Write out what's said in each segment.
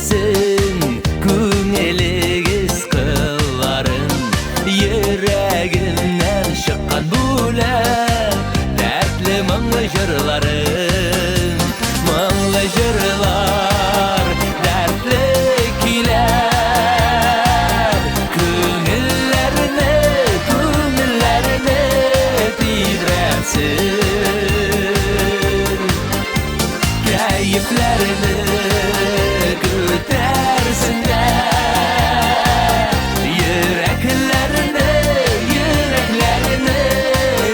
Тибрәтсен күңелегез кылларын. Йөрәгемнән чыккан бүләк, дәртле моңлы җырларым. Моңлы җырлар, дәртле көйләр, күңелләрне, күңелләрне тибрәтсен. Кәефләрне күтәрсеннәр, йөрәкләрне, йөрәкләрне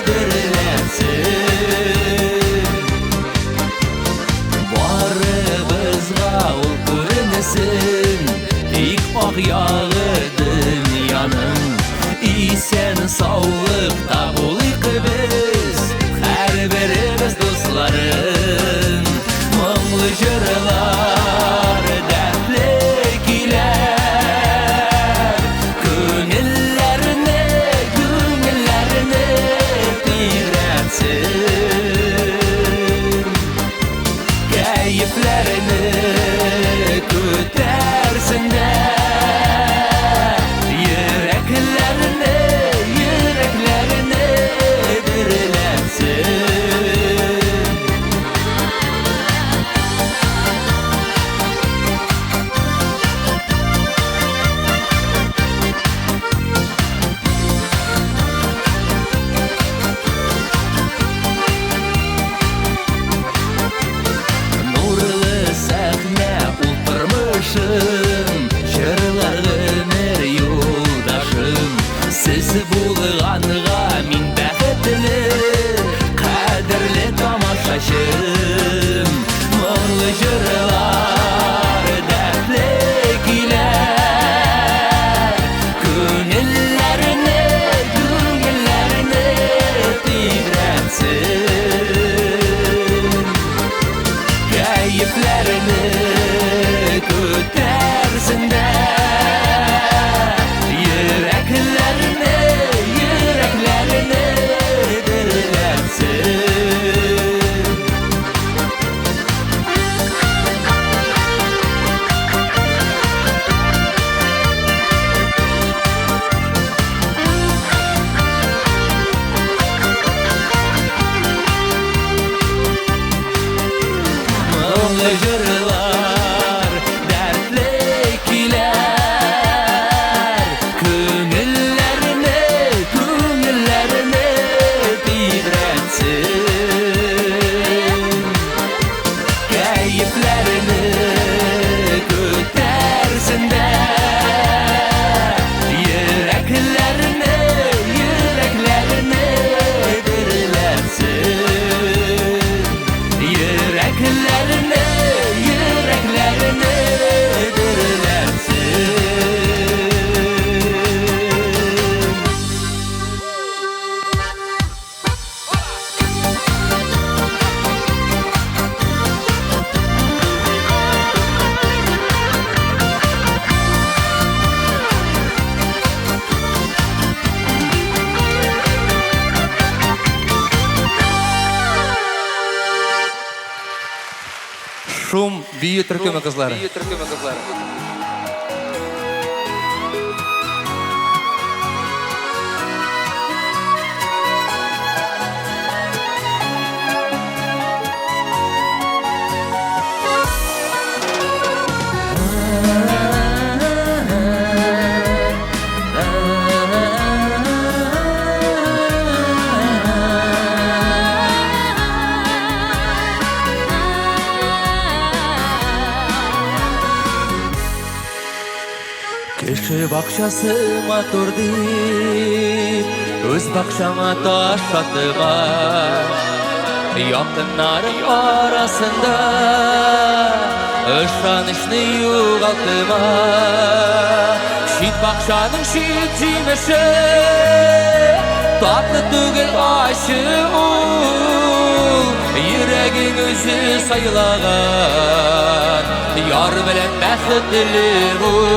дөрләтсен. Барыбызга ул күренсен, тик ак ягы дөньяның. Исән саулыкта булыйк без, һәрберебез, дусларым. Моңлы җырлар, дәртле көйләр, күңелләрне, күңелләрне тибрәтсен. Кәефләрне күтәрсеннәр, йөрәкләрне, йөрәкләрне дөрләтсен. Нурлы сәхнә ул тормышым, җырлар гомер юлдашым. Сез булганга мин бәхетле, кадерле тамашачым. Моңлы җырлар, дәртле көйләр, күңелләрне, күңелләрне тибрәтсен. Кәефләрне күтәрсеннәр, йөрәкләрне, йөрәкләрне дөрләтсен. Моңлы җырлар, дәртле көйләр, күңелләрне, күңелләрне тибрәтсен. Кәефләрне күтәрсеннәр, йөрәкләрне, йөрәкләрне дөрләтсен. Йөрәкләрне, йөрәкләрне дөрләтсен. Шум бию төркеме кызлары. Кеше бакчасы матур дип, үз бакчаңа таш атма. Якыннарың арасында ышанычны югалтма. Чит бакчаның чит җимеше татлы түгел, ачы ул. Йөрәгең үзе сайлаган яр белән бәхетле бул.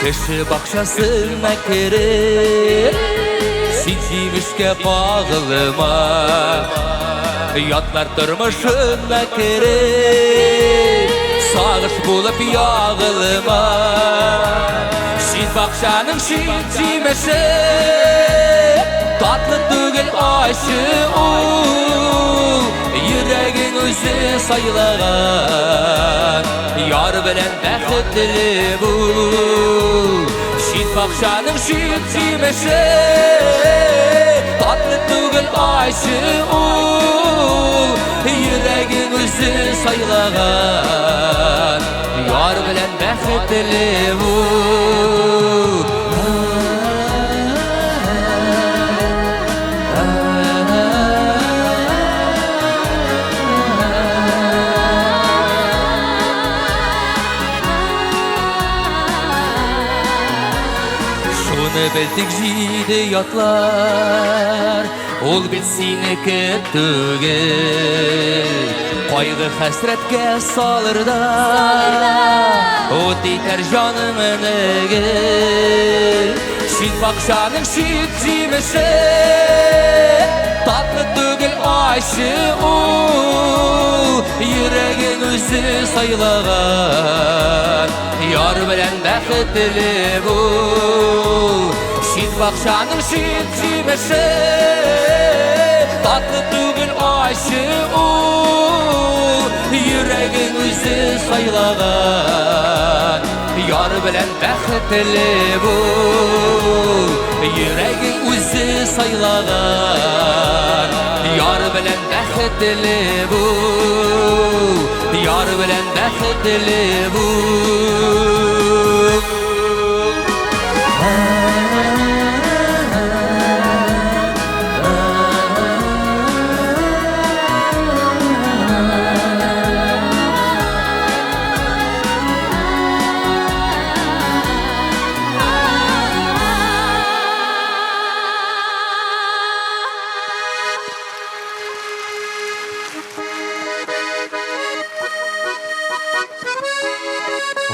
Кеше бакчасына кереп, Чит җимешкә кагылма. Ятлар тормышына кереп, сагыш булып ягылма. Чит бакчаның чит җимеше, татлы түгел ачы ул. Йөрәгең үзе сайлаган, яр белән бәхетле бул. Чит бакчаның чит җимеше, татлы түгел ачы ул. Йөрәгең үзе сайлаган, яр белән бәхетле бул. Шуны белдек җиде ятлар, ул бит синеке түгел. Кайгы хәсрәткә салыр да, ут итәр җаныңны гел. Чит бакчаның чит җимеше, татлы түгел ачы ул. Йөрәгең үзе сайлаган, яр белән бәхетле бул. Чит бакчаның чит җимеше, татлы түгел ачы ул. Йөрәгең үзе сайлаган, яр белән бәхетле бул. Йөрәгең үзе сайлаган, яр белән бәхетле бул. Яр белән бәхетле бул.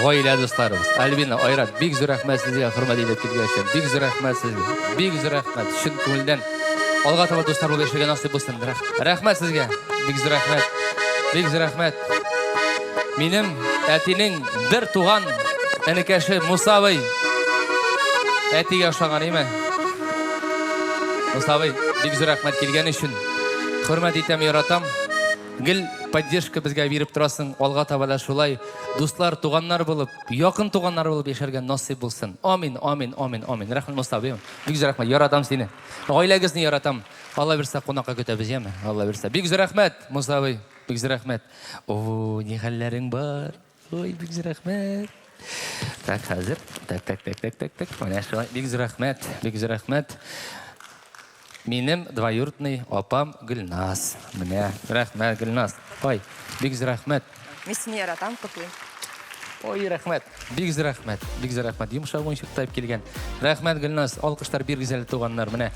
Гаилә дусларыбыз, Альбина, Айрат, бик зур рәхмәт сезгә хөрмәт итеп килгән өчен. Бик зур рәхмәт сезгә. Бик зур рәхмәт. Чын күңелдән. Алга таба дуслар булып яшәргә насыйп булсын. Рәхмәт сезгә. Бик зур рәхмәт. Бик зур рәхмәт. Минем әтинең бер туган энекәше Муса абый. Әтигә ошаган, име? Муса абый, бик зур рәхмәт килгән өчен. Хөрмәт итәм, яратам. Гел поддержка безгә биреп торасың, алга таба да шулай дуслар, туганнар булып, якын туганнар булып яшәргә насыйп булсын. Амин, амин, амин, амин. Рәхмәт, Муса абый. Бик зур рәхмәт, яратам сине. Гаиләгезне яратам. Алла бирсә, кунакка көтәбез, яме? Алла бирсә. Бик зур рәхмәт, Муса абый. Бик зур рәхмәт. О, ни хәлләрең бар? Ой, бик зур рәхмәт. Так, хәзер. Так, так, так, так, так, так. Менә шулай. Бик зур рәхмәт. Бик зур рәхмәт. Минем двоюродный апам Гөлназ. Менә, рәхмәт, Гөлназ. Ой, бик зур рәхмәт. Мин сине яратам, котлыйм. Ой, рәхмәт. Бик зур рәхмәт. Бик зур рәхмәт. Йомшак уенчык таеп килгән. Рәхмәт, Гөлназ. Алкышлар бирегез әле, туганнар. Менә.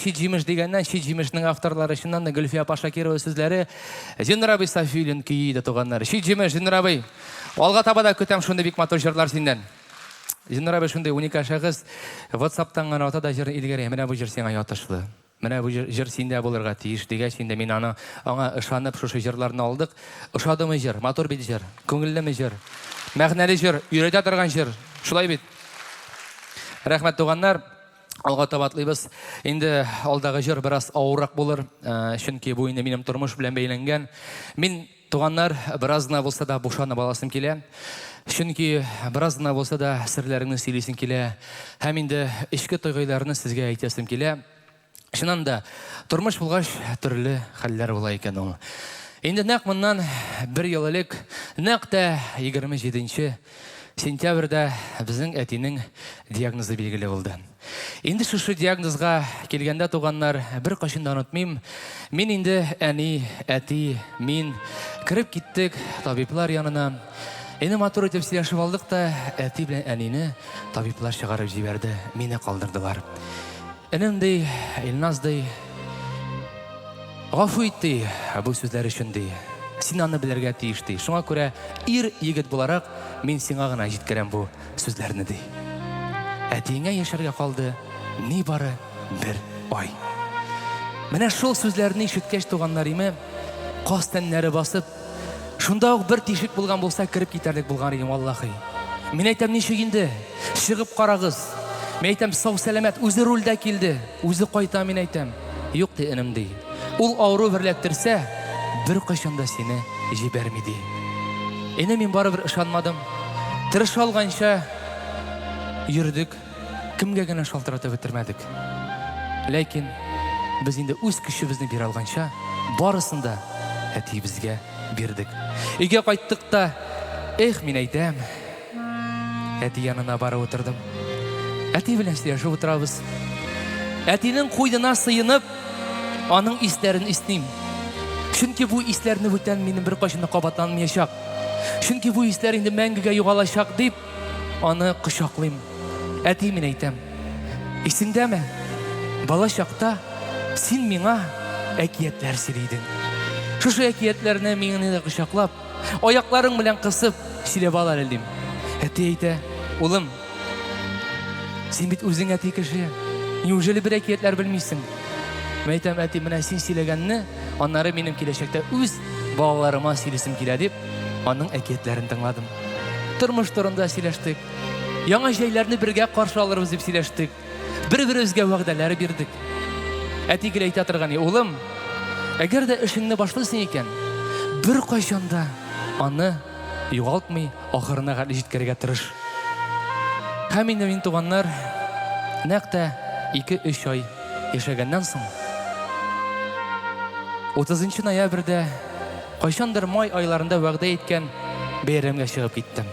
Чит җимеш дигәннән, чит җимешнең авторлары чыннан да Гөлфия апа Шакирова сүзләре, Зиннур абый Сафиуллин көе иде, туганнар. Чит җимеш, Зиннур абый. Алга таба да көтәм шундый бик матур җырлар синнән. Зиннур абый шундый уникаль шәхес. WhatsApp-тан гына ата да җыр илгәри. Менә бу җыр сиңа ятышлы. Менә бу җыр синдә булырга тиеш дигәч, инде мин аны аңа ышанып шушы җырларны алдык. Ошадымы җыр? Матур бит җыр. Күңеллеме җыр? Мәгънәле җыр, өйрәтә торган җыр. Шулай бит? Рәхмәт, туганнар. Алга таба атлыйбыз. Инде алдагы җыр бераз авыррак булыр, чөнки бу инде минем тормыш белән бәйләнгән. Мин, туганнар, бераз гына булса да бушанып аласым килә. Чөнки бераз гына булса да серләреңне сөйлисең килә. Һәм инде эчке тойгыларны сезгә әйтәсем килә. Чыннан да, тормыш булгач, төрле хәлләр була икән ул. Инде нәкъ моннан бер ел элек, нәкъ тә 27 сентябрьдә безнең әтинең диагнозы билгеле булды. Инде шушы диагнозга килгәндә, туганнар, беркайчан да онытмыйм, мин инде әни, әти, мин кереп киттек табиблар янына. Инде матур итеп сөйләшеп алдык та, әти белән әнине табиблар чыгарып җибәрде, мине калдырдылар. Энем, ди, Илназ, ди, гафу ит, ди, бу сүзләр өчен, ди. Син аны белергә тиеш, ди. Шуңа күрә ир егет буларак мин сиңа гына җиткерәм бу сүзләрне, ди. Әтиеңә яшәргә калды нибары бер ай. Менә шул сүзләрне ишеткәч, туганнар име, каз тәннәре басып, шунда ук бер тишек булган булса, кереп китәрлек булган идем, валлахи. Мин әйтәм, ничек инде? Чыгып карагыз. Мин әйтәм, сау-сәламәт, үзе рульдә килде, үзе кайта, мин әйтәм. Юк, ди, энем, ди. Ул авыру берләктерсә, беркайчан да сине җибәрми, ди. Инде мин барыбер ышанмадым. Тырыша алганча йөрдек, кемгә генә шалтыратып бетермәдек. Ләкин без инде үз көчебезне бирә алганча, барысын да әтиебезгә бирдек. Өйгә кайттык та, эх, мин әйтәм, әти янына барып утырдым. Әти белән сөйләшеп утырабыз. Әтинең куенына сыенып, аның исләрен исним. Чөнки бу исләрне бүтән минем беркайчан да кабатланмаячак. Чөнки бу исләр инде мәңгегә югалачак дип, аны кочаклыйм. Әти, мин әйтәм, исеңдәме, бала чакта син миңа әкиятләр сөйли идең. Шушы әкиятләрне миңне дә кочаклап, аякларың белән кысып сөйләп ал әле, дим. Әти әйтә, улым, син бит үзең әти кеше, неужели бер әкиятләр белмисең? Мин әйтәм, әти, менә син сөйләгәнне, аннары минем киләчәктә үз балаларыма сөйлисем килә дип, аның әкиятләрен тыңладым. Тормыш турында сөйләштек. Яңа җәйләрне бергә каршы алырбыз дип сөйләштек. Бер-беребезгә вәгъдәләр бирдек. Әти гел әйтә торган, улым, әгәр дә эшеңне башлыйсың икән, беркайчан да аны югалтмый ахырына хәтле җиткерергә тырыш. Һәм инде мин, туганнар, нәкъ тә 2-3 ай яшәгәннән соң, 30 ноябрьдә кайчандыр май айларында вәгъдә иткән бәйрәмгә чыгып киттем.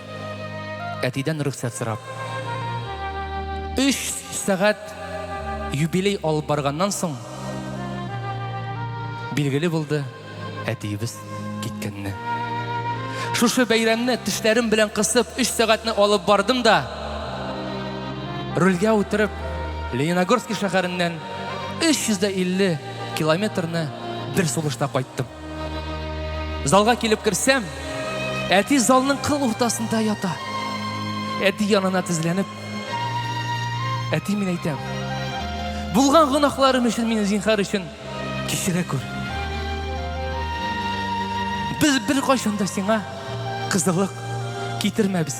Әтидән рөхсәт сорап. 3 сәгать юбилей алып барганнан соң, билгеле булды, әтиебез киткәнне. Шушы бәйрәмне тешләрем белән кысып, 3 сәгатьне алып бардым да, рульгә утырып, Лениногорский шәһәреннән 350 километрны бер сулышта кайттым. Залга килеп керсәм, әти залның кыл уртасында ята. Әти янына тезләнеп, әти мин әйтәм, булган гөнаһларым өчен мине зинһар өчен кичерә күр. Без беркайчан да сиңа кызыллык китермәбез.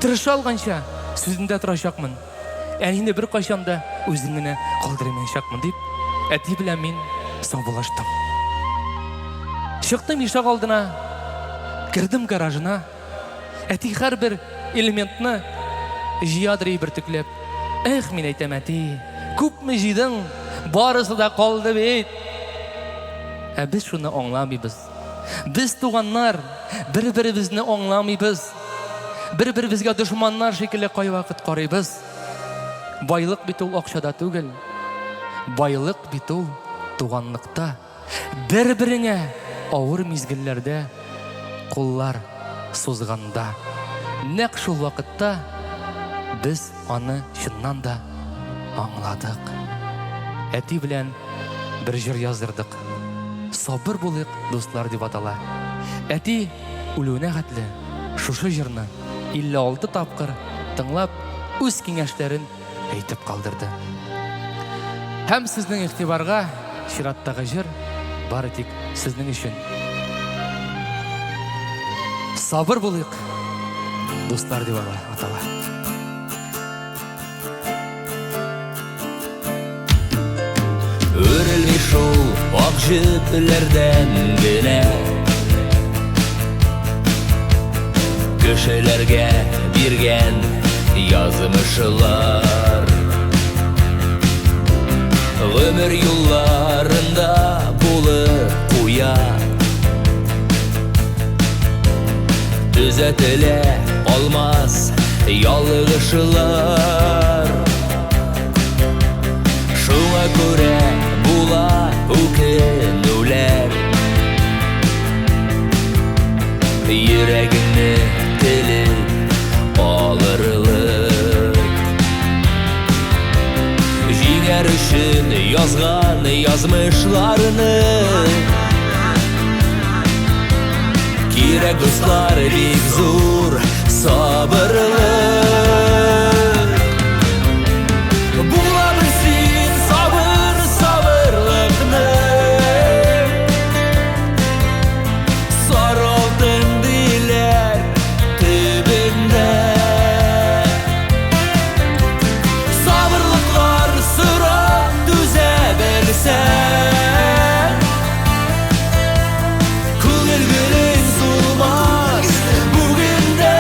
Тырыша алганча сүземдә торачакмын. Әнине беркайчан да үзен генә калдырмаячакмын, дип, әти белән мин саубуллаштым. Чыктым ишек алдына, кердем гаражына. Әти һәрбер элементны җыядыр бөртекләп. Эх, мин әйтәм, әти, күпме җыйдың, барысы да калды бит. Ә без шуны аңламыйбыз. Без туганнар, бер-беребезне аңламыйбыз. Бер-беребезгә дошманнар шикелле кайвакыт карыйбыз. Байлык бит ул акчада түгел. Байлык бит ул туганлыкта. Бер-береңә авыр мизгелләрдә куллар сузганда. Нәкъ шул вакытта без аны чыннан да аңладык. Әти белән бер җыр яздырдык. Сабыр булыйк, дуслар дип атала. Әти үлүенә хәтле шушы җырны 56 тапкыр тыңлап, үз киңәшләрен әйтеп калдырды. Һәм сезнең игътибарга чираттагы җыр бары тик сезнең өчен. Сабыр булыйк, дуслар дип атала. Үрелми шул ак җепләрдән генә Кешеләргә биргән язмышлар Гомер юлларында булып куя Төзәтелә алмас ялгышлар. Шуңа күрә була үкенүләр. Йөрәгеңне телеп алырлык. Җиңәр өчен язган язмышларны. Кирәк, дуслар, бик зур сабырлык. Була бел син сабыр, сабырлыкны. Сары алтын диләр төбендә. Сабырлыклар сорап түзә белсәң, күңел гөлең сулмас бүген дә.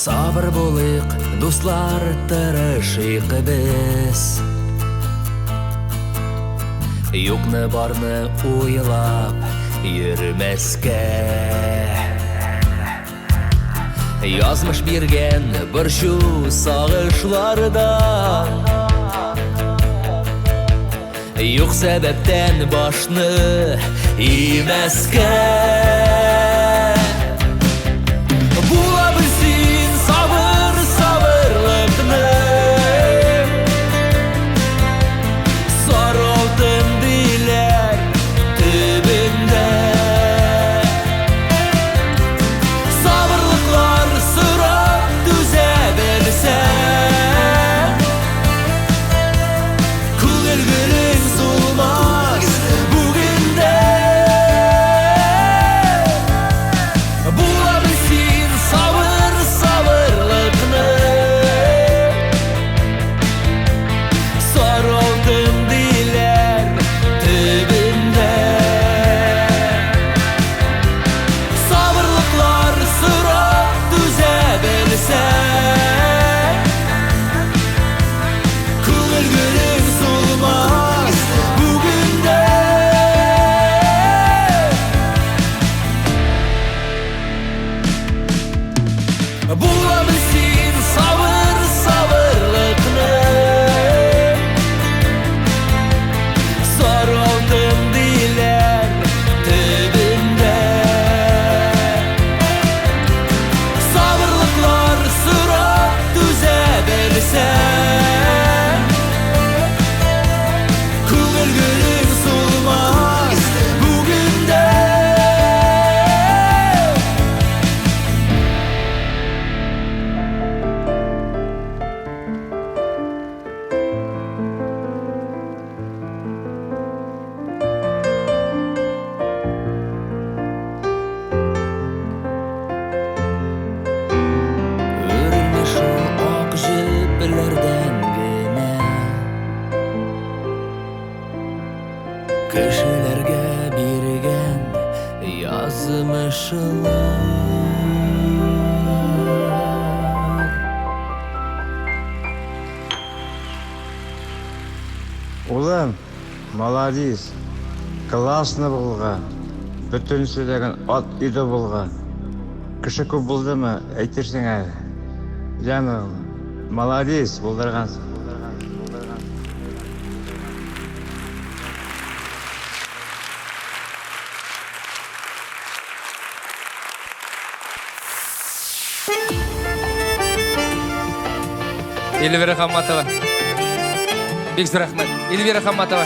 Сабыр булыйк, дуслар, тырышыйк без. Юкны барны уйлап йөрмәскә. Язмыш биргән борчу сагышларда юк сәбәптән башны имәскә. Була бел син сабыр, сабырлыкны. Сары алтын диләр төбендә. Сабырлыклар сорап түзә белсәң, күңел гөлең сулмас бүген дә. Була бел син сабыр, сабырлыкны. Сары алтын диләр төбендә. Сабырлыклар сорап түзә белсәң, күңел гөлең сулмас бүген дә. Була бел син сабыр, сабырлыкны. Сары алтын диләр төбендә. Сабырлыклар сорап түзә белсәң, күңел гөлең сулмас бүген дә. Өрелми шул ак җепләрдән генә кешеләргә биргән язмышлар. Улым, молодец. Классно булган. Бөтен сөйләгән ат өйдә булган. Кеше күп булдымы, әйтерсең әле. Җаным, молодец, булдыргансың. Эльвира Хамматова. Бик зур рәхмәт. Эльвира Хамматова.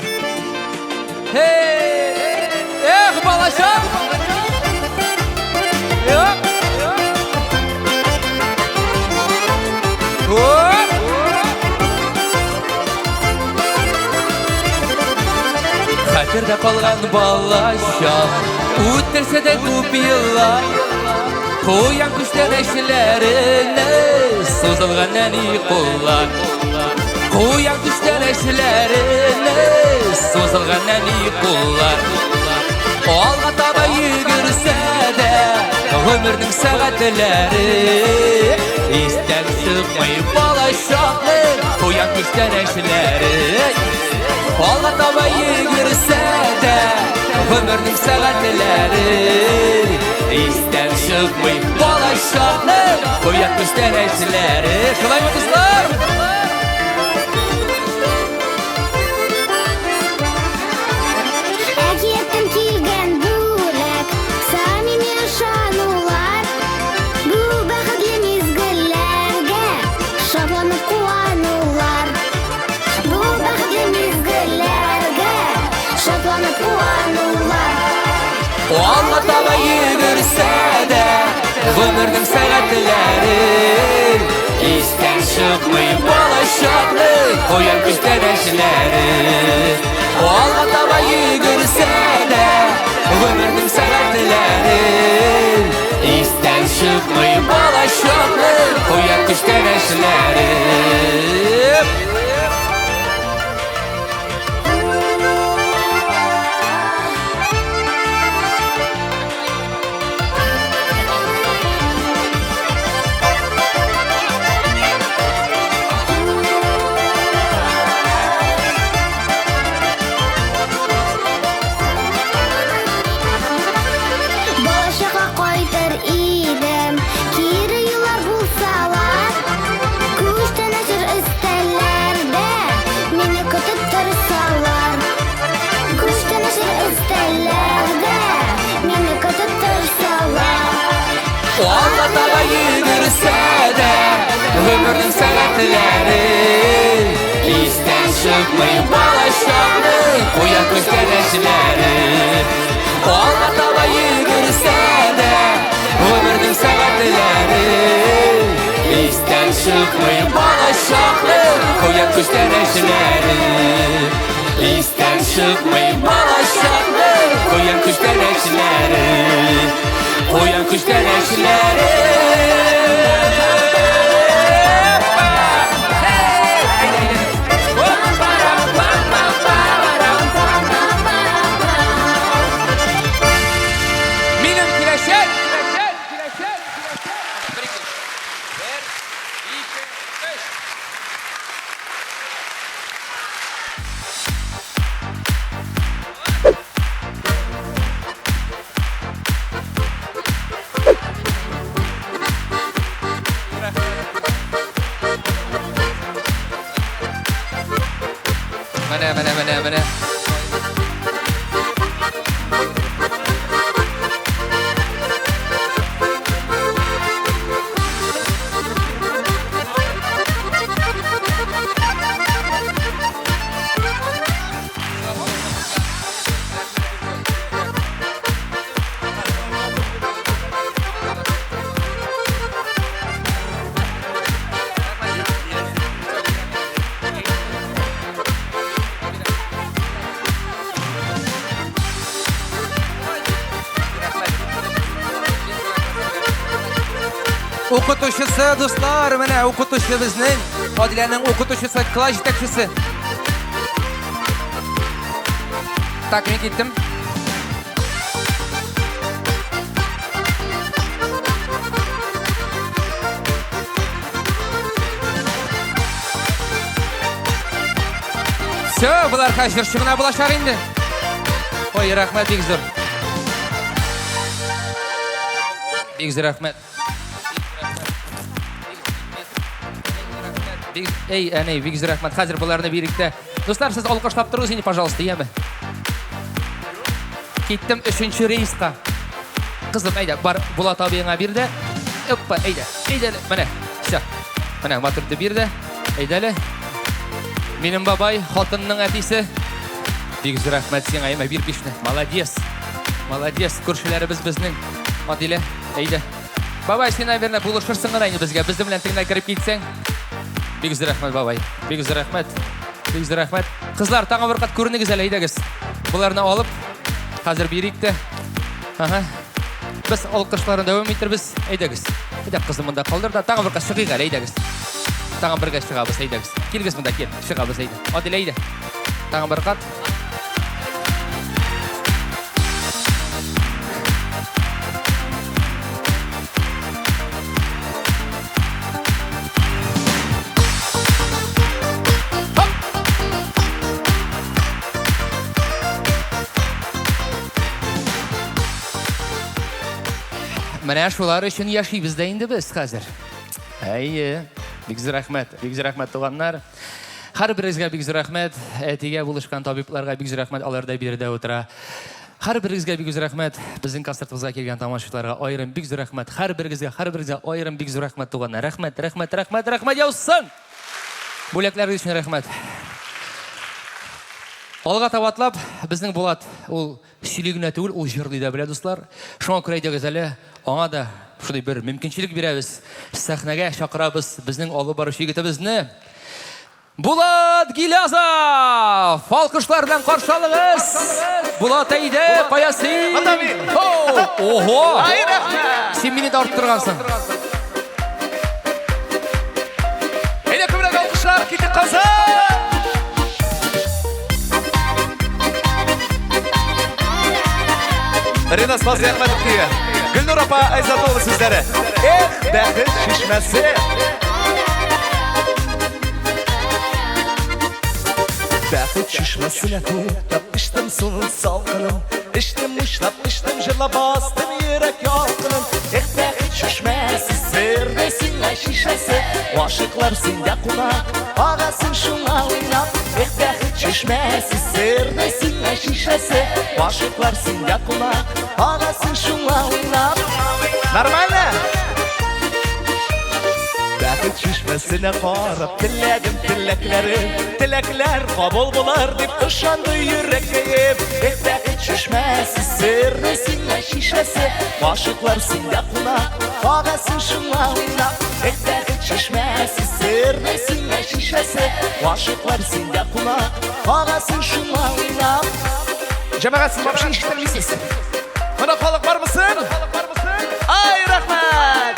Hey! Эх, балачак! Юк! Оп! Хәтердә калган балачак, үттерсә дә күп еллар, куян күчтәнәчләренә сузылган нәни куллар. Куян күчтәнәчләренә сузылган нәни куллар. Алга таба йөгерсә дә, гомер Гомернең сәгатьләре Истән чыкмый бала чакны Куян күчтәнәчләре Алга таба йөгерсә дә Гомернең сәгатьләре Истән чыкмый бала чакны Куян күчтәнәчләре Шулаймы, дуслар? Әкияттән килгән бүләк, самими ышанулар. Бу бәхетле мизгелләргә шатланып куанулар. Бу бәхетле мизгелләргә шатланып куанулар. Алга таба йөгерсә дә Гомернең сәгатьләре Истән чыкмый бала чакны Куян күчтәнәчләре Алга таба йөгерсә дә Гомернең сәгатьләре Истән чыкмый бала чакны Куян күчтәнәчләре. Балачакка кайтыр идем, кире юллар булсалар, күчтәнәчләр өстәлләрдә мине көтеп торсалар. Күчтәнәчләр өстәлләрдә мине көтеп торсалар. Алга таба йөгерсә дә Гомернең сәгатьләре Истән чыкмый бала чакны Куян күчтәнәчләре Алга таба йөгерсә дә Гомернең сәгатьләре Истән чыкмый бала чакны Куян күчтәнәчләре Истән чыкмый бала чакны Куян күчтәнәчләре Куян күчтәнәчләре. Минем киләчәк! Киләчәк! Бер, ике, өч. Менә, менә, менә, менә. Укытучысы, дуслар, менә укытучы безнең, Адиләнең укытучысы, класс җитәкчесе. Так, мин киттем. Все, болар хәзер җырчы гына булачак инде. Ой, рәхмәт бик зур. Бик зур рәхмәт. Бик, эй, әни, бик зур рәхмәт. Хәзер боларны бирик тә. Дуслар, сез алкышлап торыгыз инде, пожалуйста, яме. Киттем өченче рейска. Кызым, әйдә, бар, Булат абыеңа бир дә. Оппа, әйдә, әйдә, менә, все. Менә, матур итеп бир дә. Әйдә әле. Минем бабай, хатынның әтисе. Бик зур рәхмәт сиңа, әйме, бир бишне. Молодец. Молодец, күршеләребез безнең. Адилә, әйдә. Бабай, син, наверное, булышырсың гына инде безгә. Безнең белән тегенә кереп китсәң. Бик зур рәхмәт, бабай. Бик зур рәхмәт. Бик зур рәхмәт. Кызлар, тагын бер кат күренегез әле, әйдәгез. Боларны алып, хәзер бирик тә. Ага. Без алкышларны дәвам итербез. Әйдәгез. Әйдә, кызым монда калдыр да, тагын бер кат чыгыйк әле, әйдәгез. Тагын бергә чыгабыз, әйдәгез. Килегез монда, кил. Чыгабыз, әйдә. Адилә, әйдә. Тагын бер кат. Менә шулар өчен яшибез дә инде без хәзер. Әйе, бик зур рәхмәт, бик зур рәхмәт, туганнар. Һәрберегезгә бик зур рәхмәт. Әтигә булышкан табибларга бик зур рәхмәт, алар да биредә утыра. Һәрберегезгә бик зур рәхмәт. Безнең концертыбызга килгән тамашачыларга аерым бик зур рәхмәт. Һәрберегезгә, һәрберегезгә аерым бик зур рәхмәт, туганнар. Рәхмәт, рәхмәт, рәхмәт, рәхмәт яусын! Бүләкләрегез өчен рәхмәт. Алга таба атлап, безнең Булат ул сөйли генә түгел, ул җырлый да белә, дуслар. Шуңа күрә әйдәгез әле, аңа да шундый бер мөмкинчелек бирәбез. Сәхнәгә чакырабыз безнең алып баручы егетебезне. Булат Гилязов! Алкышлар белән каршы алыгыз! Булат, әйдә, кая син? Монда мин. Ого! Ай, рәхмәт! Син мине дә арттыргансың. Әйдә, күбрәк алкышлар, китек Казан! Ринас Фазлиәхмәтов көе. Гөлнур апа Айзатуллова сүзләре. Эх, бәхет чишмәсе! Бәхет чишмәсенә туктап эчтем суның салкынын. Эчтем учлап, эчтем җырлап, бастым йөрәк ялкынын. Эх, бәхет чишмәсе, серле сиңа шишәсе. Гашыйклар синдә кунак, агасын шуңа уйнап. Эх, бәхет чишмәсе, серле сиңа шишәсе. Гашыйклар синдә кунак, агасын шуңа уйнап. Нормально? Бәхет чишмәсенә карап теләдем теләкләрем, теләкләр кабул булыр дип ышанды йөрәккәем. Эх, бәхет чишмәсе, серле сиңа шишәсе, гашыйклар синдә кунак, агасын шуңа уйнап. Эх, бәхет чишмәсе, серле сиңа шишәсе, гашыйклар синдә кунак, агасын шуңа уйнап. Җәмәгать, сез вообще ишеттермисез. Менә халык бармысын? Ай, рәхмәт!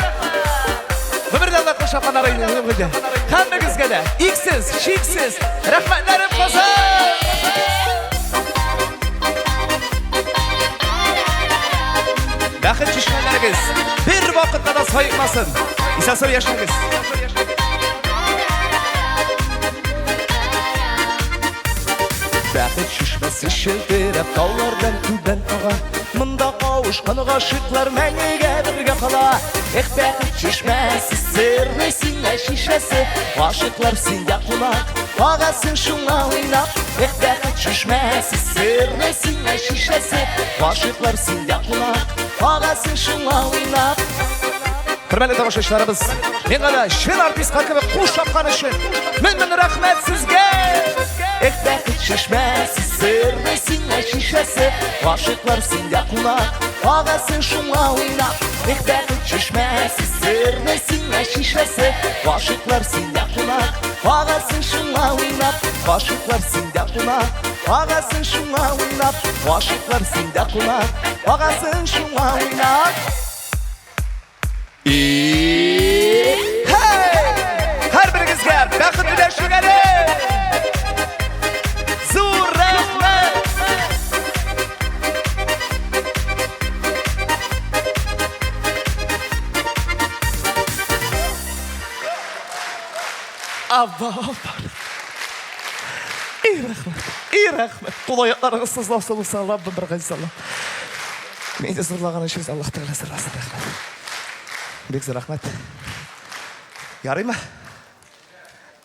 Гомердә Алла кушаканнар инде. Һәммәгезгә дә иксез, чиксез рәхмәтләрем, Казан! Бәхет чишмәләрегез бер вакытта да саекмасын. Исән-сау яшәгез. Бәхет чишмәсе челтерәп таулардан түбән ага. Монда кавышкан гашыйклар мәңгегә бергә кала. Эх, бәхет чишмәсе, серле сиңа шишәсе. Гашыйклар синдә кунак, агасын шуңа уйнап. Эх, бәхет чишмәсе, серле сиңа шишәсе. Гашыйклар синдә кунак, агасын шуңа уйнап. Хөрмәтле тамашачыларыбыз, миңа да чын артистка кебек кул чапкан өчен мең-мең рәхмәт сезгә! Эх, бәхет чишмәсе, серле сиңа шишәсе, гашыйклар синдә кунак, агасын шуңа уйнап. Эх, бәхет чишмәсе, серле сиңа шишәсе, гашыйклар синдә кунак, агасын шуңа уйнап. Гашыйклар синдә кунак, агасын шуңа уйнап. Гашыйклар синдә кунак, агасын шуңа уйнап. Һәрберегезгә бәхет өләшик әле! Зур рәхмәт! Аллаһу Акбар. И рәхмәт, и рәхмәт. Кул аякларыгыз сызласа булса, Раббым бер газиз Аллаһ. Мине зурлаган өчен Аллаһ Тәгалә зурласын, рәхмәт. Бик зур рәхмәт. Ярыймы?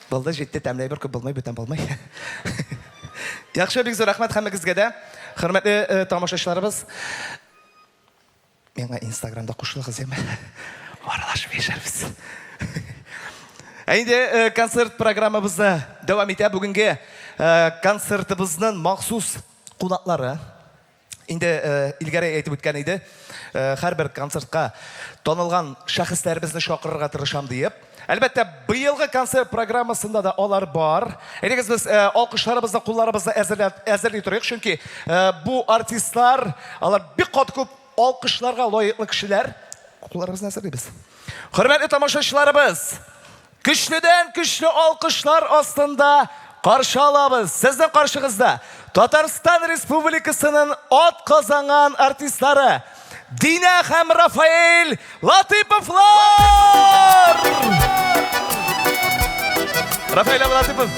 Булды, җитте, тәмле әйбер күп булмый, бүтән булмый. Яхшы, бик зур рәхмәт һәммәгезгә дә. Хөрмәтле э, тамашачыларыбыз, миңа Инстаграмда кушылыгыз, яме. Аралашып яшәрбез. Ә инде э, концерт программабызны дәвам итә. Бүгенге э, концертыбызның махсус кунаклары. Инде Илгәрәй әйтеп үткән иде, һәрбер концертка танылган шәхесләребезне чакырырга тырышам диеп. Әлбәттә, быелгы концерт программасында да алар бар. Әйдәгез без алкышларыбызны, кулларыбызны әзерли торыйк, чөнки бу артистлар, алар бик каты күп алкышларга лаеклы кешеләр. Кулларыбызны әзерлибез. Хөрмәтле тамашачыларыбыз, Көчледән көчле алкышлар астында каршы алабыз. Сезнең каршыгызда Татарстан Республикасының атказанган артистлары Динә һәм Рафаэль Латыповлар! Рафаэль Латыпов.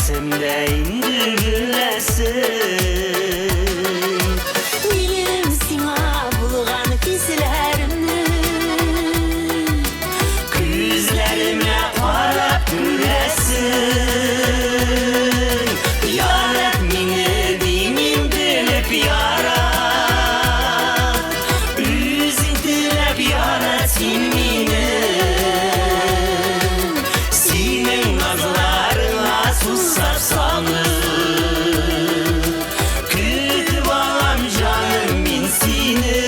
Белсәм дә инде көләсең. Минем сиңа булган хисләремне Күзләремә карап күрәсең. Ярат мине димим белеп ярат. Үзең теләп ярат син мине. Синең назларыңа сусап салып, көтеп алам җаным мин сине.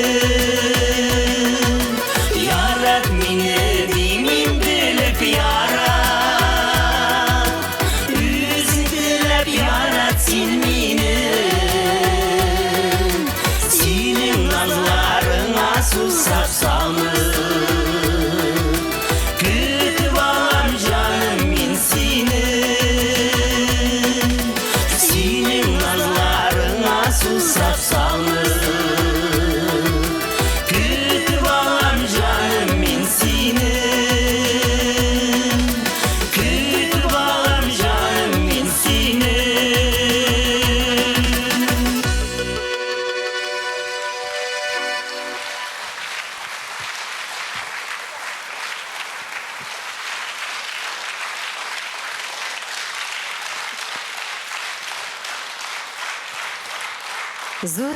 Ярат мине димим белеп ярат. Үзең теләп ярат син мине. Синең назларыңа сусап салып, көтеп алам җаным мин сине. Синең назларыңа сусап салып, көтеп алам җаным мин сине. Көтеп алам җаным мин сине. Зур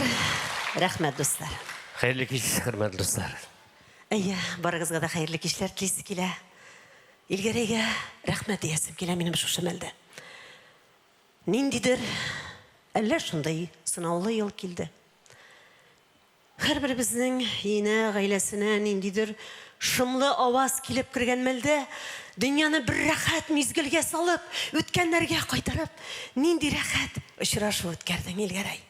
рәхмәт, дуслар. Хәерле кич, хөрмәтле дуслар. Әйе, барыгызга да хәерле кичләр телисе килә. Илгәрәйгә рәхмәт диясем килә минем шушы мәлдә. Ниндидер әллә шундый сынаулы ел килде. Һәрберебезнең өенә, гаиләсенә ниндидер шомлы аваз килеп кергән мәлдә, дөньяны бер рәхәт мизгелгә салып, үткәннәргә кайтарып, нинди рәхәт очрашу үткәрдең, Илгәрәй.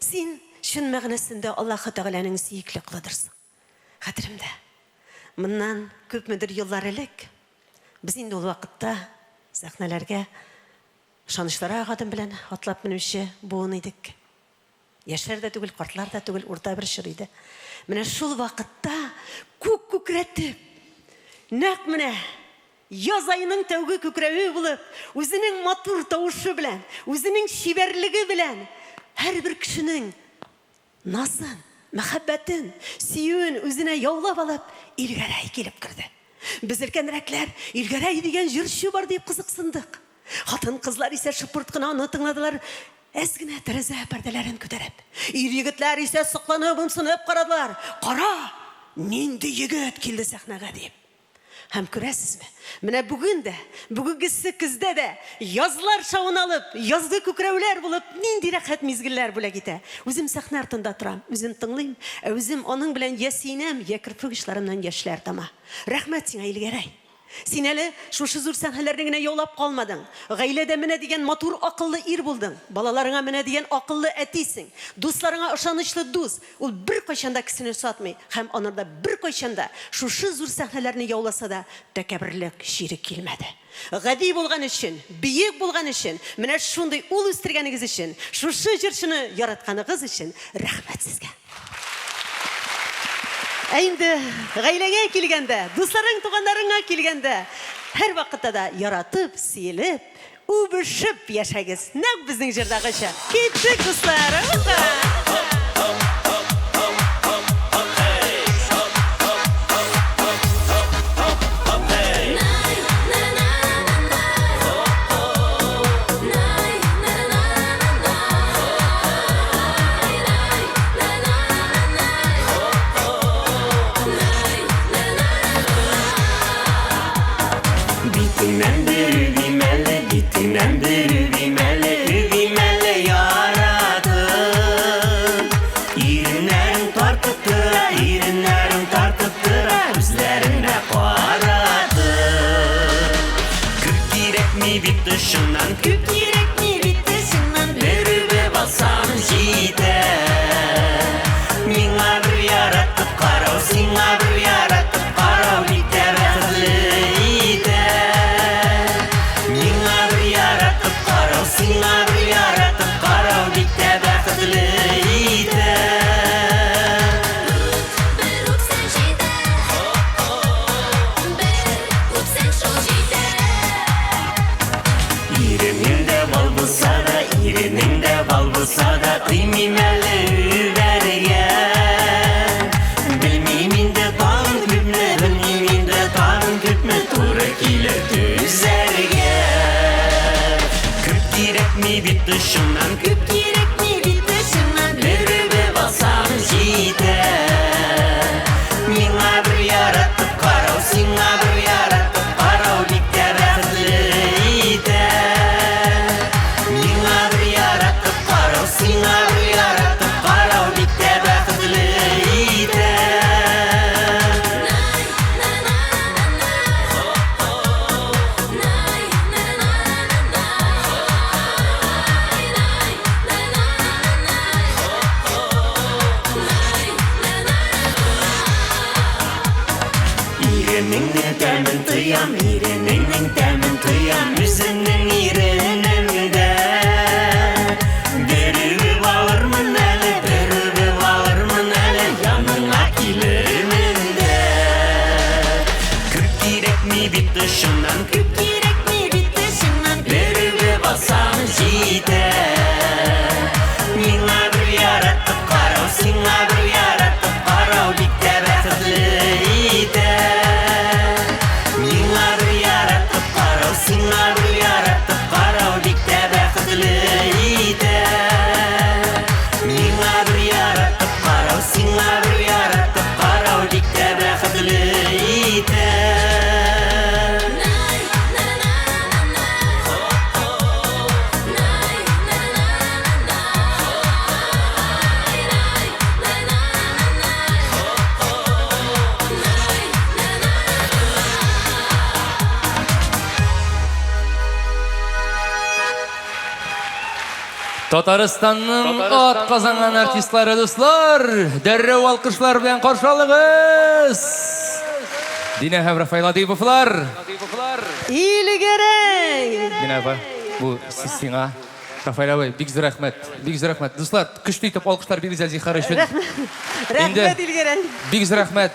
Син чын мәгънәсендә Аллаһы Тәгаләнең сөекле колыдырсың. Хәтеремдә, моннан күпмедер еллар элек, без инде ул вакытта сәхнәләргә ышанычлырак адым белән атлап менүче буын идек. Яшьләр дә түгел, картлар да түгел, урта бер чор иде. Менә шул вакытта күк күкрәтеп, нәкъ менә яз аеның тәүге күкрәве булып, үзенең матур тавышы белән, үзенең чибәрлеге белән һәрбер кешенең назын, мәхәббәтен, сөюен үзенә яулап алып, Илгәрәй килеп керде. Без өлкәнрәкләр, Илгәрәй дигән җырчы бар дип кызыксындык. Хатын-кызлар исә шыпырт кына аны тыңладылар, әз генә тәрәзә пәрдәләрен күтәреп. Ир-егетләр исә сокланып, ымсынып карадылар. Кара, нинди егет килде сәхнәгә дип. Һәм күрәсезме, менә бүген дә, бүгенгесе көздә дә язлар шавын алып, язгы күкрәүләр булып, нинди рәхәт мизгелләр бүләк итә. Үзем сәхнә артында торам, үзем тыңлыйм, ә үзем аның белән я сөенәм, я керфек очларымнан яшьләр тама. Рәхмәт сиңа, Илгәрәй! Син әле шушы зур сәхнәләрне генә яулап калмадың. Гаиләдә менә дигән матур акыллы ир булдың. Балаларыңа менә дигән акыллы әтисең. Дусларыңа ышанычлы дус. Ул беркайчан да кесене сатмый һәм анарда беркайчан да шушы зур сәхнәләрне яуласа да тәкәбберлек чире килмәде. Гади булган өчен, бөек булган өчен, менә шундый ул үстергәнегез өчен, шушы җырчыны яратканыгыз өчен рәхмәт сезгә. Ә инде гаиләгә килгәндә, дусларың, туганнарыңа килгәндә, һәрвакытта да яратып, сөелеп, үбешеп яшәгез. Нәкъ безнең җырдагыча. Киттек, дуслар! Битеңнән бер үбим әле, битеңнән бер үбим әле, үбим әле яратып. кирәкми бит тышыңнан, күп кирәкми бит тышыңнан, бер үбеп алсаң җитә. Миңа бер яратып карау, сиңа бер яратып карау бик тә бәхетле итә. Миңа бер яратып карау, сиңа бер яратып карау бик тә бәхетле итә. Иренеңнең тәмен тоям, иренеңнең тәмен тоям, үземнең иренемдә. Бер үбеп алырмын әле, бер үбеп алырмын әле, яныңа килермен дә. Күп кирәкми бит тышыңнан, күп кирәкми бит тышыңнан, бер үбеп алсаң җитә. Миңа бер яратып карау, сиңа бер яратып карау бик тә бәхетле итә. Миңа бер яратып карау, сиңа бер яратып карау бик тә бәхетле итә. Миңа бер яратып карау, сиңа бер яратып карау бик тә бәхетле итә. Татарстанның ат казанган артистлары, дуслар, дәррәү алкышлар белән каршы алыгыз. Динә һәм Рафаэль Адыйповлар. Илгәрәй! Динә апа, бу сиңа. Рафаэль абый, бик зур рәхмәт. Бик зур рәхмәт. Дуслар, көчле итеп алкышлар бирегез әле зинһар өчен. Рәхмәт, Илгәрәй! Бик зур рәхмәт.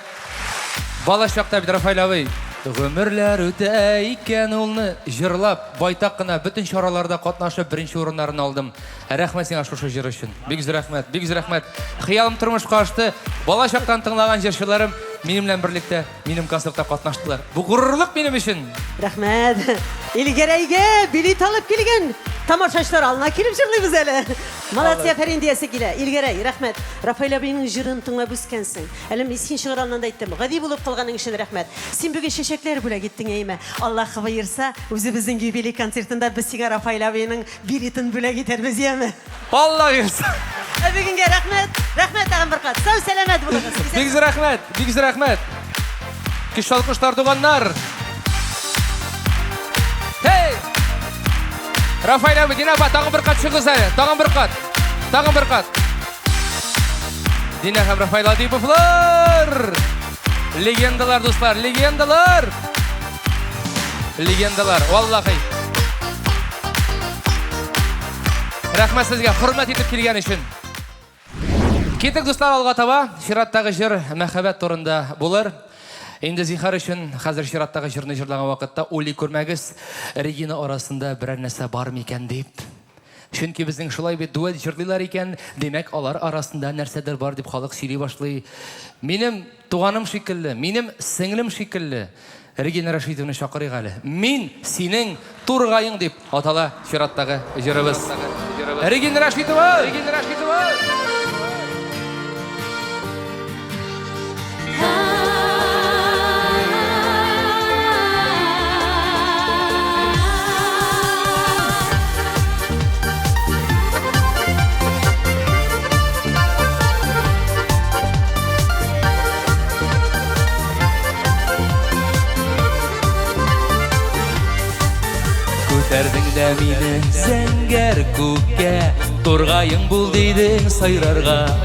Бала чакта бит Рафаэль абый гомерләр үтә икән улны җырлап, байтак кына бөтен чараларда катнашып беренче урыннарын алдым. Рәхмәт сиңа шушы җыр өчен. Бик зур рәхмәт, бик зур рәхмәт. Хыялым тормышка ашты. Бала чактан тыңлаган җырчыларым минем белән берлектә минем концертта катнаштылар. Бу горурлык минем өчен. Рәхмәт. Илгәрәйгә билет алып килгән тамашачылар алдына килеп җырлыйбыз әле. Молодцы, афәрин диясе килә. Илгәрәй, рәхмәт. Рафаэль абыйның җырын тыңлап үскәнсең. Әле мин син чыгыр алдыннан да әйттем. Гади булып калганың өчен рәхмәт. Син бүген чәчәкләр бүләк иттең, әйме? Аллаһ боерса, үзебезнең юбилей концертында без сиңа Рафаэль абыйның билетын бүләк итәрбез, яме? Алла бирса. Ә бүгенгә рәхмәт. Рәхмәт тагын бер кат. Сау сәламәт булыгыз. Бик зур рәхмәт, бик зур рәхмәт. Көчле алкышлар, туганнар. Hey! Рафаэль абый, Динә апа, тагын бер кат чыгыгыз әле. Тагын бер кат. Тагын бер кат. Динә һәм Рафаэль Адиповлар! Легендалар, дуслар, легендалар! Легендалар, валлахи. Рәхмәт сезгә, хөрмәт итеп килгән өчен. Китек, дуслар, алга таба. Чираттагы җыр мәхәббәт турында булыр. Инде зинһар өчен хәзер чираттагы җырны җырлаган вакытта уйлый күрмәгез, Регина арасында берәр нәрсә бар микән дип. Чөнки безнең шулай бит дуэт җырлыйлар икән, димәк, алар арасында нәрсәдер бар дип халык сөйли башлый. Минем туганым шикелле, минем сеңлем шикелле Регина Рәшитовны чакырыйк әле. Мин синең тургаең дип атала чираттагы җырыбыз. Регина Рәшитова! Регина Рәшитова! Күтәрдең дә мине зәңгәр күккә, тургаең бул дидең сайрарга.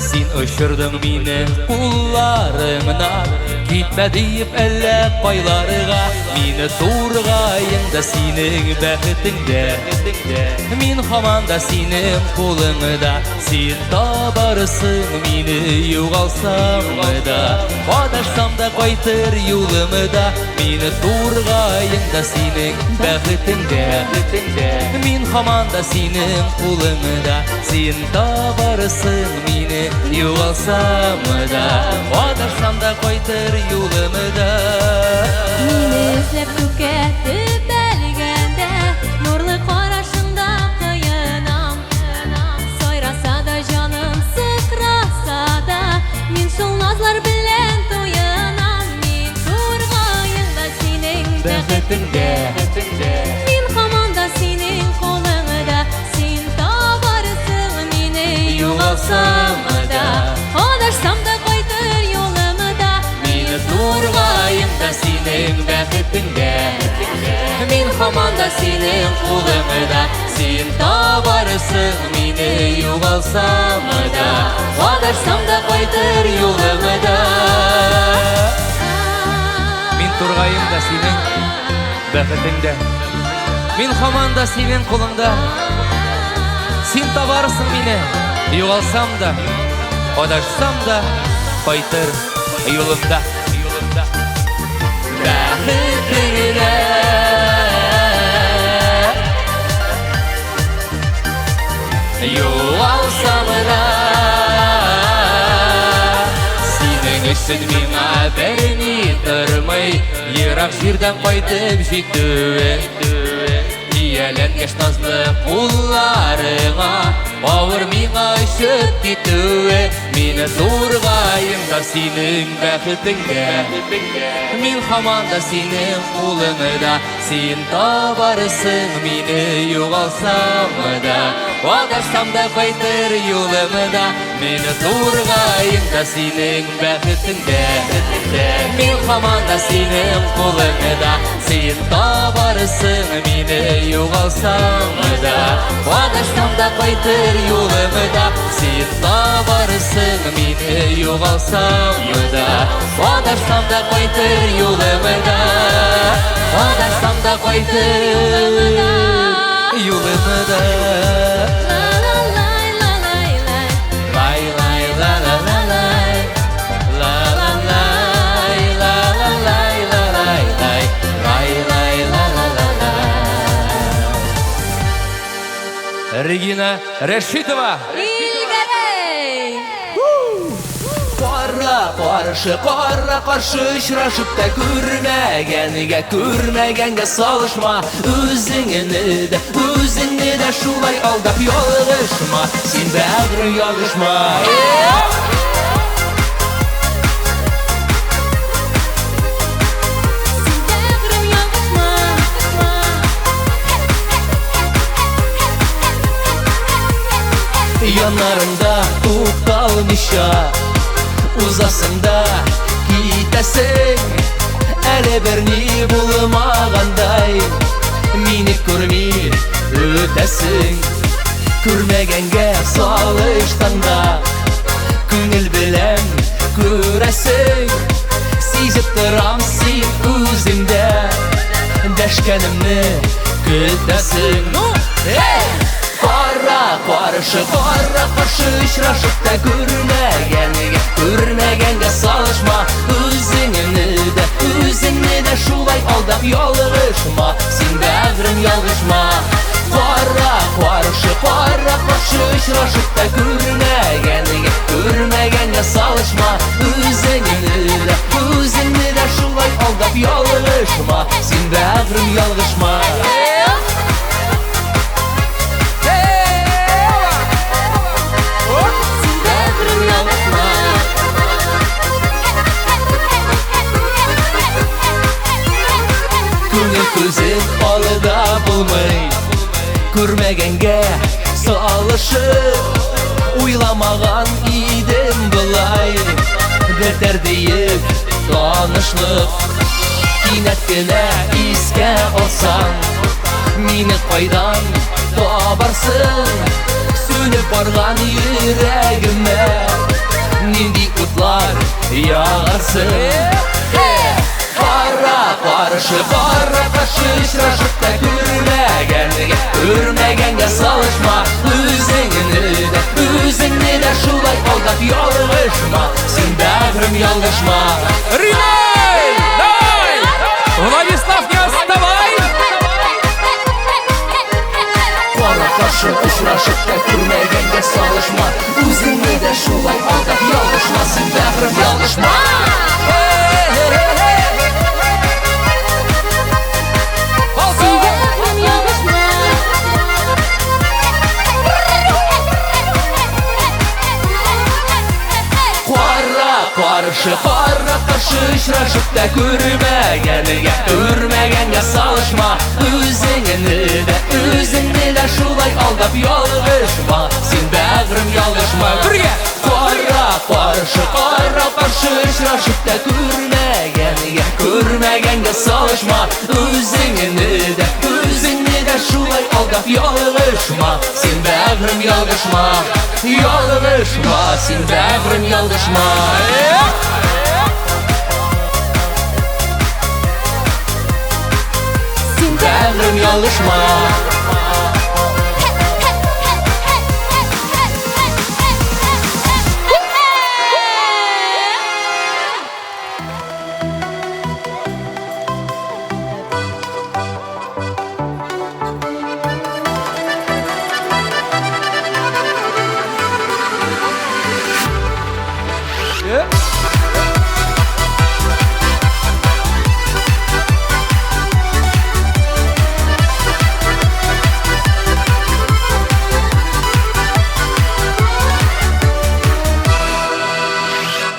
Син очырдың мине кулларыңнан, китмә диеп әллә кайларга. Мине тургаең да синең бәхетең дә. Мин һаман да синең кулыңда, син табарсың мине югалсам да, адашсам да кайтыр юлымда. Мине тургаең да синең бәхетең дә. Мин һаман да синең кулыңда, син табарсың мине югалсам да, адашсам да кайтыр юлымда. Мине эзләп күккә төбәлгәндә, нурлы карашың һаман да синең кулыңда. Син табарсың мине югалсам да, адашсам да кайтыр юлымда. Мин тургаем да синең бәхетең дә. Мин һаман да синең кулыңда. Син табарсың мине, югалсам да, адашсам да, кайтыр юлымда. Юлымда. Бәхетеңдә. Югалсам да, Синең өчен миңа берни тормый, ерак җирдән кайтып җитүе. Ияләнгәч назлы кулларыңа, авыр миңа очып китүе. Мине тургаем да синең бәхетеңдә. Мин һаман да синең кулыңда. Син табарсың мине югалсам да, адашсам да кайтыр юлымда. Мине тургаем да синең бәхетеңдә. Мин һаман да синең кулыңда. Син табарсың мине югалсам да, адашсам да кайтыр юлымда. Син табарсың мине югалсам да, адашсам да кайтыр юлымда. Адашсам да кайтыр юлымда. Лай лай ла ла ла лай. Ла ла лай ла ла лай ла лай лай. Лай лай ла ла ла лай. Регина Решитова. Илгәрәй! Кара каршы, кара каршы очрашып та күрмәгәнгә, күрмәгәнгә салышма. Үзеңне дә, үзеңне дә шулай алдап ялгышма. Син бәгърем ялгышма. Син бәгърем ялгышма. Яннарында тукталмыйча узасың да китәсең. Әле берни булмагандай мине күрми үтәсең. Күрмәгәнгә салыштан да күңел белән күрәсең. Сизеп торам син үзеңдә дәшкәнемне көтәсең. Ну, эй! Кара каршы, кара каршы очрашып та күрмәгәнгә, күрмәгәнгә салышма. Үзеңне дә, үзеңне дә шулай алдап ялгышма. Син бәгърем ялгышма. Кара каршы, кара каршы очрашып та күрмәгәнгә, күрмәгәнгә салышма. Үзеңне дә, үзеңне дә шулай алдап ялгышма. Син бәгърем ялгышма. Син бәгърем ялгышма. Күңел күзен алда булмый, күрмәгәнгә салышып. Уйламаган идем болай бетәр диеп танышлык. Кинәт кенә искә алсаң, мине кайдан табарсың? Сүнеп барган йөрәгемә нинди утлар ягарсың? Кара каршы, кара каршы очрашып та күрмәгәнгә, күрмәгәнгә салышма. Үзеңне дә, үзеңне дә шулай алдап ялгышма. Син бәгърем ялгышма. Ринай! Давай! Владислав, не отставай! Кара каршы очрашып та күрмәгәнгә салышма. Үзеңне дә шулай алдап ялгышма. Син бәгърем ялгышма. Син бәгърем ялгышма. Кара каршы, кара каршы очрашып та күрмәгәнгә, күрмәгәнгә салышма. Үзеңне дә, үзеңне дә шулай алдап ялгышма. Син бәгърем ялгышма. Бергә! Кара каршы, кара каршы очрашып та күрмәгәнгә, күрмәгәнгә салышма. Үзеңне дә, алдап ялгышма, син бәгърем ялгышма, ялгышма, син бәгърем ялгышма. Син бәгърем ялгышма.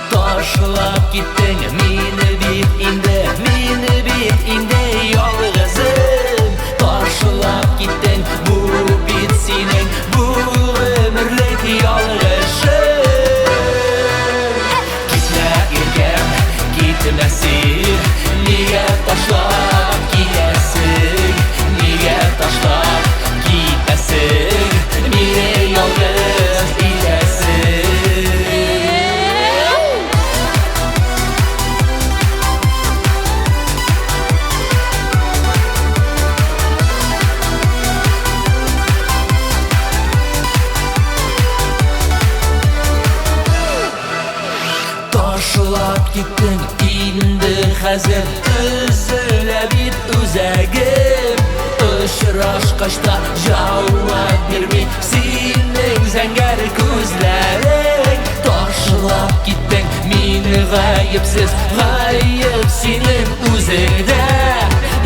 Ташлап киттең мине бит инде, мине бит инде ялгызым. Ташлап киттең, бу бит синең, бу гомерлек ялгышың. Китмә, иркәм, китмә син, нигә ташлап китәсең, нигә ташлап китәсең, мине ялгыз итәсең. Ташлап киттең инде хәзер, өзелә бит үзәгем. Очрашкач та җавап бирми синең зәңгәр күзләрең. Ташлап киттең мине гаепсез, гаеп синең үзеңдә.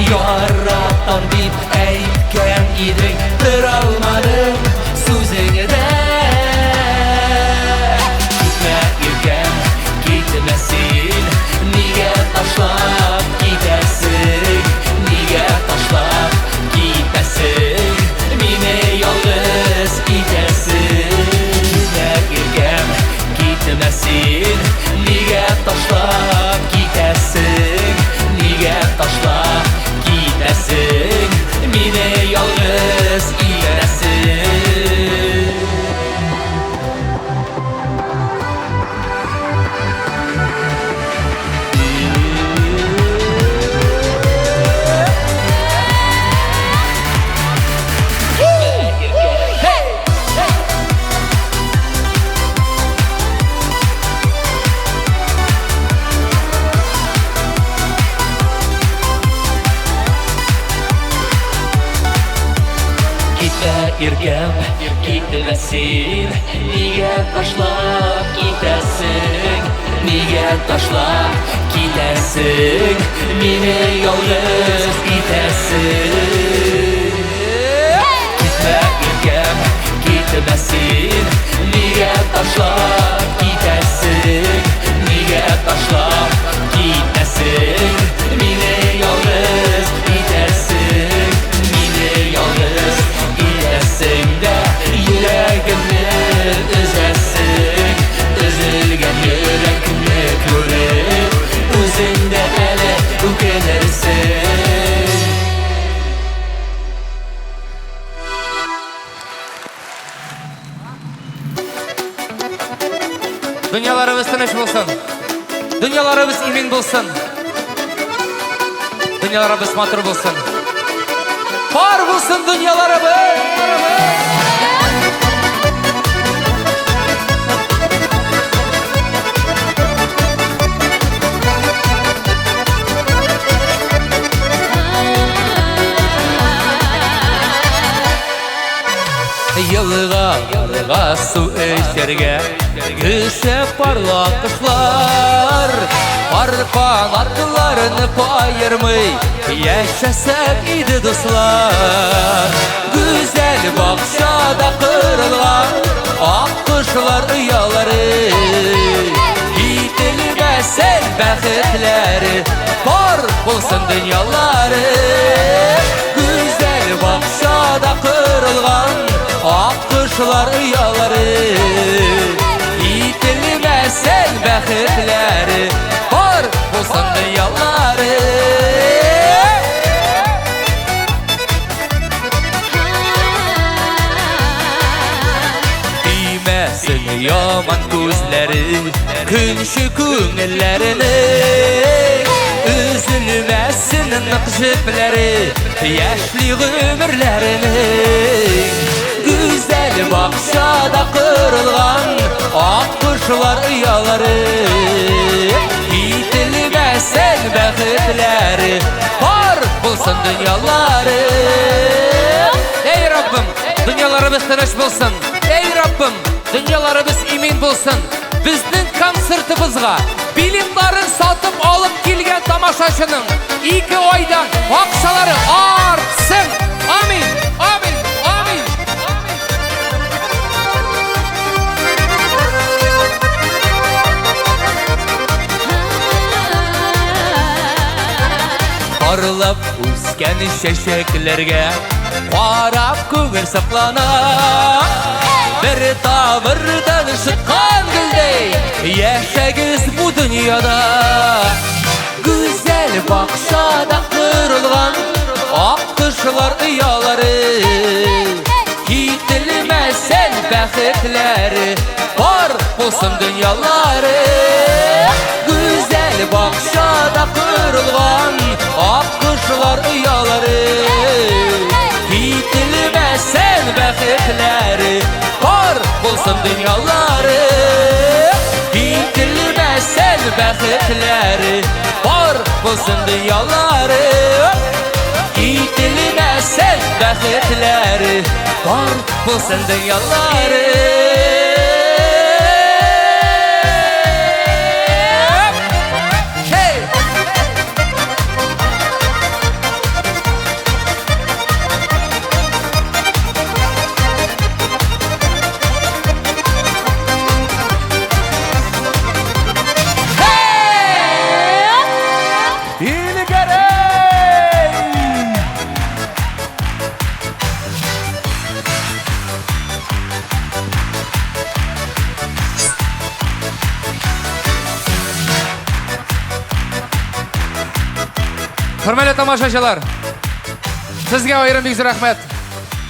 Яратам дип әйткән идең, тора алмадым сүзеңдә. Китмә, иркәм, китмә син, нигә ташлап китәсең, нигә ташлап китәсең, мине ялгыз итәсең. Китмә, иркәм, китмә син, нигә ташлап китәсең, нигә ташлап китәсең, мине ялгыз итәсең. Китмә, иркәм, китмә син, нигә ташлап китәсең, нигә ташлап китәсең, мине ялгыз итәсең. Китмә, иркәм, китмә син, нигә ташлап китәсең, нигә ташлап китәсең, мине ялгыз итәсең, мине ялгыз итәсең дә йөрәгемне өзәсең, өзелгән йөрәкне күреп, үзең дә әле үкенерсең. Дөньяларыбыз тыныч булсын. Дөньяларыбыз имин булсын. Дөньяларыбыз матур булсын. Пар булсын дөньяларыбыз! Елгаларга су эчәргә төшә парлы кошлар. Пар канатларын каермый яшәсәк иде дуслар. Гүзәл бакчада корылган ак кошлар оялары, кителмәсен бәхетләре, пар булсын дөньялары. Гүзәл бакчада корылган ак кошлар оялары, кителмәсен бәхетләре, пар булсын дөньялары. Сөймәсен яман күзләре, көнче күңелләренең. Өзелмәсен нык җепләре, яшьли гомерләренең. Гүзәл бакчада корылган ак кошлар оялары. Кителмәсен бәхетләре, бар булсын дөньялары. Эй, Раббым, дөньяларыбыз тыныч булсын. Эй, Раббым, дөньяларыбыз имин булсын. Безнең концертыбызга билетларын сатып алып килгән тамашачының 2 айдан акчалары артсын. Амин, амин, амин. Парлап үскән чәчәкләргә карап күңел саклана. Бер тамырдан шыткан гөлдәй яшәгез бу дөньяда. Гүзәл бакчада корылган ак кошлар оялары. Кителмәсен бәхетләре, бар булсын дөньялары. Гүзәл бакчада корылган ак кошлар оялары. Кителмәсен бәхетләре, бар булсын дөньялары. Кителмәсен бәхетләре, бар булсын дөньялары. Кителмәсен бәхетләре, бар булсын дөньялары. Hey! Илгәрәй! Хөрмәтле тамашачылар, сезгә аерым бик зур рәхмәт.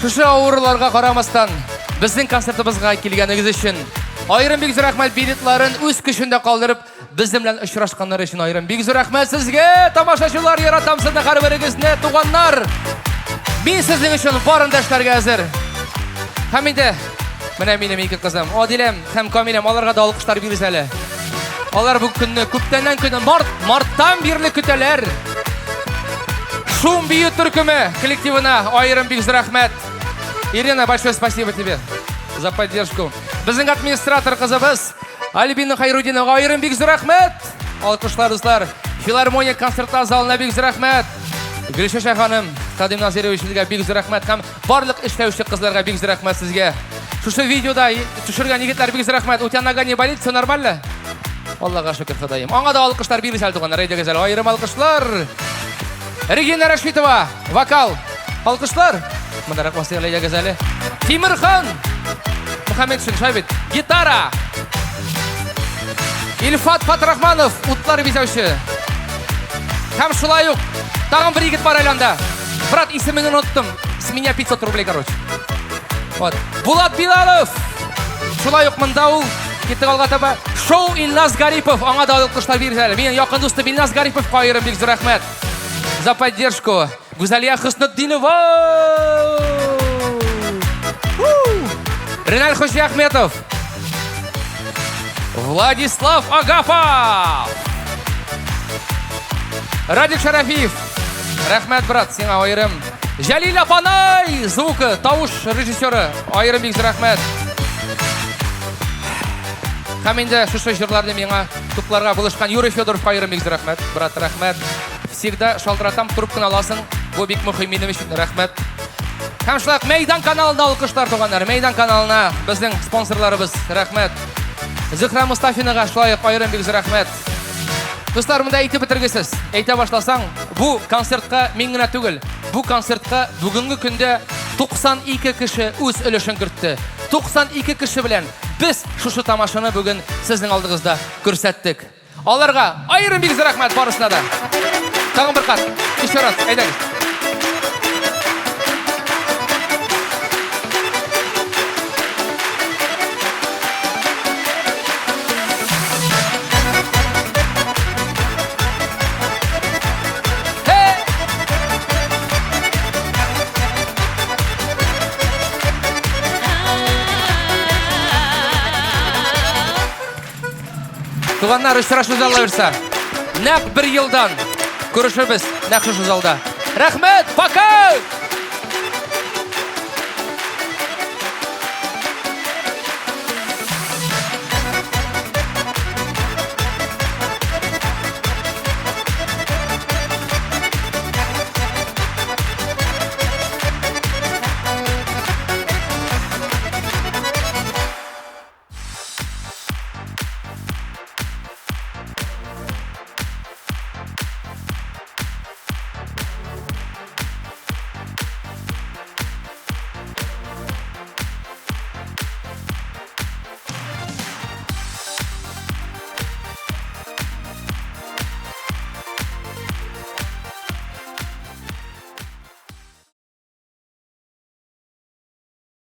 Шушы авыруларга карамастан, безнең концертыбызга килгәнегез өчен аерым бик зур рәхмәт. Билетларын үз көчендә калдырып, безнең белән очрашканнар өчен аерым бик зур рәхмәт сезгә. Тамашачылар, яратам сезне һәрберегезне, туганнар. Мин сезнең өчен барын да эшләргә әзер. Һәм инде менә минем ике кызым, Адиләм һәм Камиләм, аларга да алкышлар бирегез әле. Алар бу көнне күптәннән көне марттан бирле көтәләр. Шум бию төркеме коллективына аерым бик зур рәхмәт. Ирина, большое спасибо тебе за поддержку. Безнең администратор кызыбыз Альбина Хайрудинова аерым бик зур рәхмәт. Алкышлар, дуслар. Филармония концертлар залына бик зур рәхмәт. Гөлшәшә ханым, Кадим Назирович, сезгә бик зур рәхмәт һәм барлык эшләүче кызларга бик зур рәхмәт сезгә. Шушы видеода төшергән егетләр бик зур рәхмәт. У тебя нога не болит, все нормально? Аллага шөкер, Ходаем. Аңа да алкышлар бирегез әле, туганнар. Әйдәгез әле, аерым алкышлар. Регина Рашитова, вокал. Алкышлар. Мондарак басыйк, әйдәгез әле. Тимирхан Мөхәммәтшин, шулай бит. Гитара. Илфат Фатрахманов, утлар бизәүче. Һәм шулай ук тагын бер егет бар әле анда. Брат, исемеңне оныттым. С меня 500 рублей, короче. Вот. Булат Билалов. Шулай ук монда ул. Киттек алга таба. Шоу Илназ Гарипов. Аңа да алкышлар бирегез әле. Минем якын дустым Илназ Гариповка аерым бик зур рәхмәт за поддержку. Гүзәлия Хөснетдинова. Реналь Хуҗиахметов. Владислав Агафов. Радик Шарафиев. Рәхмәт, брат, сиңа аерым. Җәлил Апанай, звука, тавыш режиссеры. Аерым бик зур рәхмәт. Һәм инде шушы җырларны миңа тупларга булышкан Юрий Федоровка аерым бик зур рәхмәт. Брат, рәхмәт. Всегда шалтыратам, трубканы аласың. Бу бик мөһим минем өчен. Рәхмәт. Һәм шулай ук Мәйдан каналына алкышлар, туганнар. Мәйдан каналына безнең спонсорларыбыз. Рәхмәт. Зөһрә Мустафинага шулай ук аерым бик зур рәхмәт. Дуслар, монда әйтеп бетергесез. Әйтә башласаң, бу концертка мин генә түгел, бу концертка бүгенге көндә 92 кеше үз өлешен кертте. 92 кеше белән без шушы тамашаны бүген сезнең алдыгызда күрсәттек. Аларга аерым бик зур рәхмәт барысына да. Тагын бер кат, еще раз, әйдәгез. Туганнар, очрашыбыз Алла бирса. Нәкъ бер елдан күрешербез нәкъ шушы залда. Рәхмәт, пока!